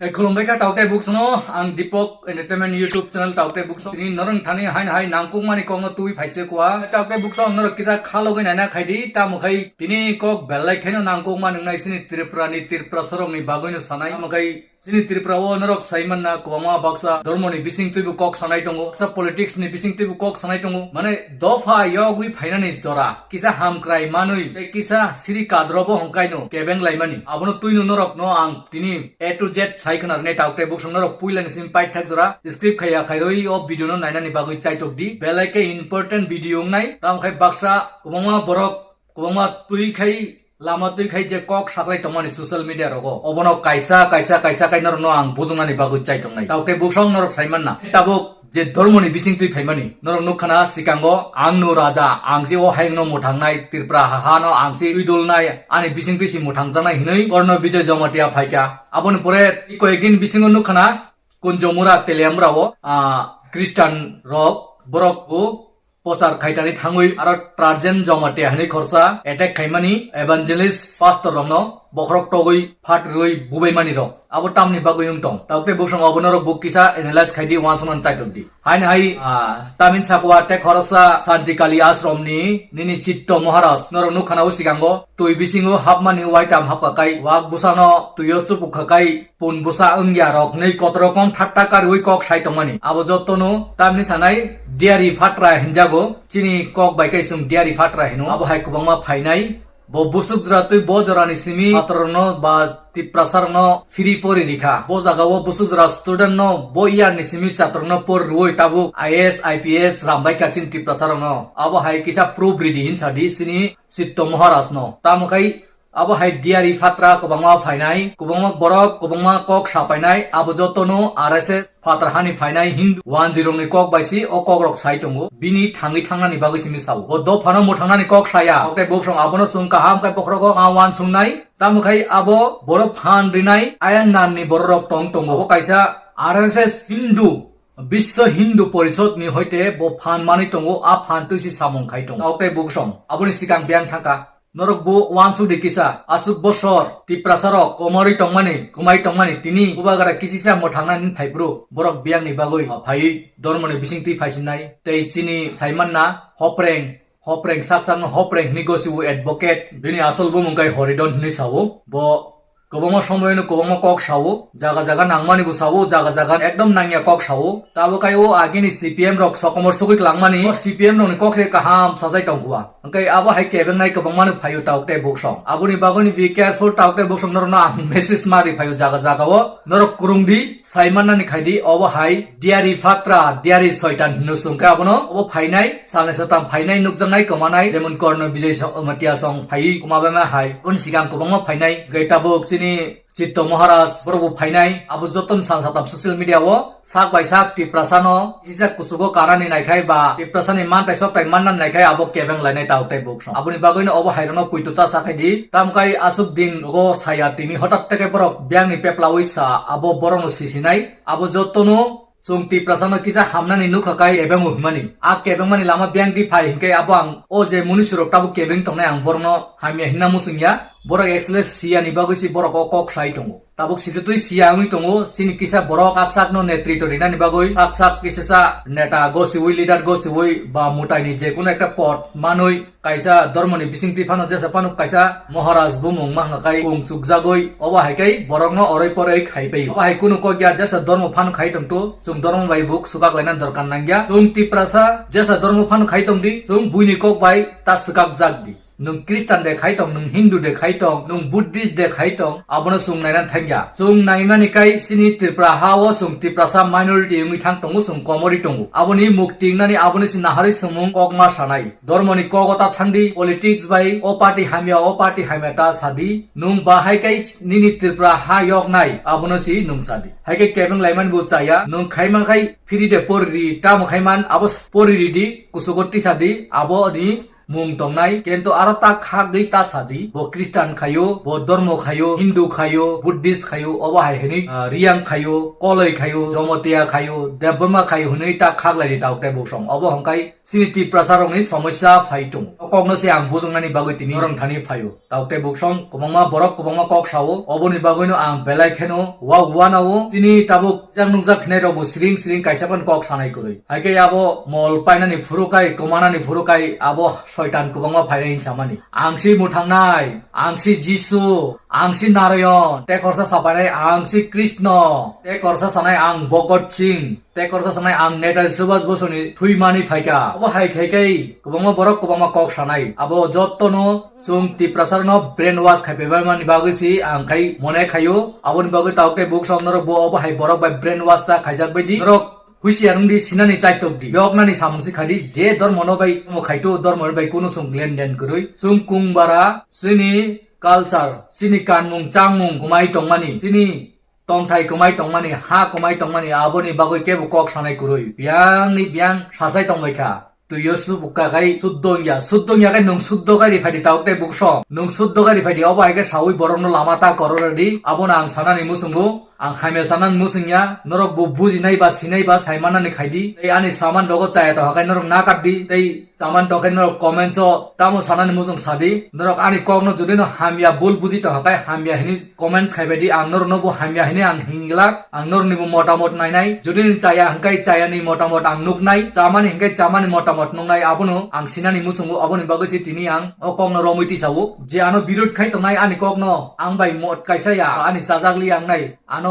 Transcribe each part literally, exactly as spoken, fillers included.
Hey, khulumbai kha Taukte Books no, ang Deepak Entertainment YouTube channel Taukte Books. Tini norong thani hain hai nangkukmani kokno twi phaise kwa. Taukte Books no norok kisa khalogwi naina khaidi, tamo khai tini kok belai khaino nangkukma nungnai sini Tripura ni Tripura sorok ni bagwi no sanai. Tamo khai sini Tripura o norok saimanna kwbangma baksa dhormo ni bising twibo kok sanai tongo, baksa politics ni bising twibo kok sanai tongo. Mane dopha yogwi phainani jora kisa hamkrai manwi tei kisa siri kadrobo hongkaino kebeng laimani. Abono twino norok no ang tini A to Z sai khna rwnai Taukte Books no norok puila ni simi paithak jora skip khaiya khairoi o video no nainani bagwi chaitok di. Belai khe important video wngnai. Tamo khai baksa kwbangma borok kwbangma twi khai lama twi khai je kok saklai tongmani social media rogo. Obono kaisa, kaisa, kaisa khai norokno ang bujungnani bagwi chai tongnai. Taukte Books no norok saimanna. Tabuk je dhormoni bising twi phaimani. Norok nukkhana sikango, "Ang no raja, ang se o hayungno mwthangnai, Tripura ha-, hano ang se twi dulnai, ani bising twi si mwthangjaknai," hinwi Korno Bijoy Jamatia phaikha. Aboni pore koyekdin bisingo nukkhana Kunjomura, Teliamura o, ah, Christian rok, borok bo pochar khaitani thangwi aro Trajan Jamatia hinwi khorsa attack khaimani evangelist pastor rokno bokhorok togwi phat rwui bubaimani rok. Abo tamni bagwi wng tong? Taukte Books no obo norok bo kisa analyze khaidi, uansuknani chaitok di. Haino hai, ah, tamni sakwa tei khoroksa Santikali ashram ni nini Chitto Maharaj norok nukkhana o sikango twi bisingo hapmani waitam hapkha kai, wak bwsano twio chupukha kai, pun bwsa wngya rok nwi kotor rokom thatta karwi kok sai tongmani. Abo jotono tamni sanai diari phatra hinjago, chini kok bai kai chwng diari phatra hino. Abo hai kwbangma phainai. Bo busuk jora twi bo jorani simi chatrokno ba Tiprasarokno free pori rikha. Bo jagao busuk jora student no bo year ni simi chatrokno por rwui tabuk I A S, I P S rambai kha chini Tiprasarokno. Abo hai kisa proof ridi hinsa di sini Chitto Maharaj no. Tamo khai abo hai diari phatra kwbangma phainai, kwbangma borok, kwbangma kok sapainai, abo jotono R S S phatra hani phainai Hindu wanjwi rokni kok bai si o kok rok sai tongo. Bini thangwi thangnani bagwi simi sao. Bo dophano mwthangnani kok saya. Taukte Books no abono chwng kaham khe bokhorogo ma uansuknai. Tamo khai abo boro phan rinai ayan nanni bororok tong tongo. Bo kaisa R S S Hindu, Biswa Hindu Porishad ni hoite bo phan manwi tongo, a phan twi si samung khai tongo. Taukte Books no aboni sikang biyang thangkha. Norok bo uansuk di kisa, aswk bosor Tiprasarok komorwi tongmani, kwmai tongmani tini bubagra kisisa mwthangnani phaiphuru borok biyangni bagwi phaiwi dormoni bisingtwi phaisinai. Tei chini saimanna Hopreng, Hopreng sakchangno Hopreng hwnwi gosiwo advocate, bini asol bumung kai Horidon hwnwi sao. Bo kwbangma somoyno kwbangma kok sao, jaga jaga nangmani bo sao, jaga jaga ekdom nangya kok sao. Tabo kai o agini C P M rok sokomor sugwi langmani, o C P M rokni kok se kaham sajai tongkha. Hwnkhe abo hai kebengnai kwbangmano phaio Taukte Books no. Aboni bagwini be careful Taukte Books no, norokno ang message ma ri phaio jaga jaga o. Norok kwrwng di, sai mannani khai di, obo hai diari phatra, diari soitan hino swngkhe abono. Obo phainai, salni satam phainai, nukjaknai, kwmanai, jemon Korno Bijay so-, Matia song phai, kwma bema hai. Boni sikang kwbangma phainai, hwnkhe tabuk chini Chitto Maharaj borok bo phainai, abo jotono sal satam social media o sak bai sak Tiprasa no kisa kuchugo kanani naikhai ba Tiprasa ni mantai soktai mannani naikhai abo kebeng lainai Taukte Books no. Aboni bagwi no obo hai rokno puito ta sakhai di. Tamkai aswk din rogo saya tini hotat teke borok biyang ni peplawi sa abo borok no sisinai. Abo jotono chwng Tiprasa no kisa hamnani nukha kai kebeng o hwnmani. A kebeng mani lama biyang di phai hinkhe abo ang o je munusurok tabuk kebeng tongnai ang borok no hamya hinna muchungya. Borok actually siya ni bagwi si borok o kok sai tongo. Tabuk sititwi siya wngwi tongo, chini kisa borok sak sak no netrito rinani bagwi sak sak kisa sa neta gosiwi, leader gosiwi ba mutai ni jekunu ekta pod manwi kaisa dormo ni bisingtwi phano jesa phano kaisa Maharaj bumung ma hwnka kai kung chukjagwi obo hai kai borok no oroi poroi khai pai. Obo hai kunu kok ya jesa dormo phano khai tongto, chwng dormo bai buk swkak laina dorkar nangya. Chwng Tiprasa jesa dormo phano khai tongdi, chwng buini kok bai ta swkak jak di. Nwng Christian de khai tong, nwng Hindu de khai tong, nwng Buddhist de khai tong, abono chwng naina thangya. Chwng naimani kai chini Tripura ha o chwng Tiprasa minority wngwi thang tongo, chwng komorwi tongo. Aboni mukti wngnani aboni se naharwi swngmung kokma sanai. Dormoni kogo ta thangdi, politics bai o party hamya, o party hamya ta sadi. Nwng bahai kai nini Tripura ha yoknai, abono se nwng sadi. Hai khe kebeng laimani bo chaya, nwng khaima khai phiri de poriri, tamo khaiman abo s-, poriri di, kusugo tisa di, abo ni mung tongnai, kintu aro ta khagwi ta sadi, bo Christian khayo, bo dormo khayo, Hindu khayo, Buddhist khayo, obo hai hinwi, ah, Riyang khayo, Koloi khayo, Jomotia khayo, Debbarma khayo hinwi ta khaglai di tauk tei buksong. Obo hwnkhai chini Tiprasa rokni somosya phai tongo. O kokno se ang bujoknani bagwi tini norok thani phaio. Tauk tei buksong kwbangma borok kwbangma kok sao. Oboni bagwino ang belai kheno wa uanao chini tabuk jak nukjak khnai rokbo siring siring kaisa phano kok sanai kwrwi. Haikhe abo mol painani phuru kai, kwmanani phuru kai, abo soitan kwbangma phainai hinsamani. Ang si mwthangnai, ang si Jisu, ang si Narayon, tei khorsa sapainai ang si Krishna, tei khorsa sanai ang Bhagat Singh, tei khorsa sanai ang Netaji Subhash Bosuni thwimani phaikha. Abo hai khai khai kwbangma borok kwbangma kok sanai. Abo jottono chwng Tiprasarno brainwash khai paibaimani bagwi si ang khai mone khaio. Aboni bagwi tauk tei buksong norok bo obo hai borok bai brainwash ta khaijak baidi. Norok husiar wngdi, sinani chaitok di, yoknani samung si khaidi, je dormono bai tamo khaito, dormono bai kunu chwng lenden kwrwi. Chwng kung bara chini culture, chini kanmung changmung kwmai tongmani, chini tongthai kwmai tongmani, ha kwmai tongmani, aboni bagwi kebo kok sanai kwrwi. Biyangni biyang sasai tongbaikha. Twio subuk kakai suddong ya, suddong ya kai nwng suddo kai ri phaidi tauk tei buksong. Nwng suddo kai ri phaidi, obo hai khe saui borokno lama ta kororadi, abono ang sanani muchungo. Ang hamya sanani muchung ya, norok bo bujinai ba sinai ba sai manani khaidi. Tei ani saman rogo chaya tongkha khe norok nakardi. Tei saman tongkhe norok comments o tamo sanani muchung sadi. Norok ani kokno jodi no hamya bul buji tongkha khe hamya hinwi comments khaibaidi, ang norokno bo hamya hinwi ang hinglak. Ang norokni bo motamot nainai. Jodi ni chaya hwnkhe chayani motamot ang nuknai. Chamani hwnkhe chamani motamot nuknai. Abono ang sinani muchungo, aboni bagwi se tini ang o kokno romwi tisao. Je ano birod khai tongnai ani kokno ang bai mot kaisa ya, ani chajakli ang nai. Ano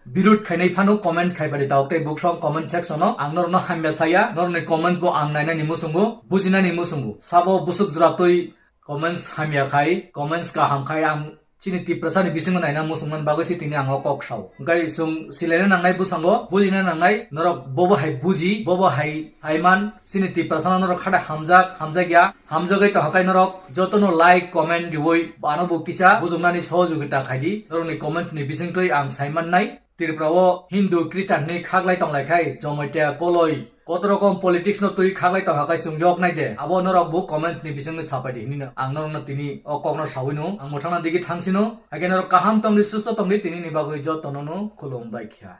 birod khainai phano comment khai pari tauk tei buksong comment section o ang norokno hamya saya, norokni comments bo ang nainani muchungo, bujinani muchungo. Sabo busuk jora twi comments hamya khai, comments kaham khai ang chini Tiprasani bisingo naina muchungmani bagwi se tini ang o kok sao. Hwnkhe chwng silaina nangnai bwskango, bujina nangnai, norok bobo hai buji, bobo hai saiman, chini Tiprasano norok khade hamjak, hamjak ya, hamjagwi tongkha khe norok jotono like, comment riwi ano bo kisa bujuknani sohojogita khaidi, norokni comment ni bisingtwi ang saimannai. Tripura o Hindu Christian hinwi khaklai tonglai khai, Jomotia, Koloi, koto rokom politics no twi khaklai tongkha khai chwng yok nai de, abo norok bo comment ni bisingtwi sapai di hinwi no ang norokno tini o kokno saui no ang mwthangna digi thangsino, haikhe norok kaham tongdi, susto tongdi, tini ni bagwi jotono no khulum bai kha.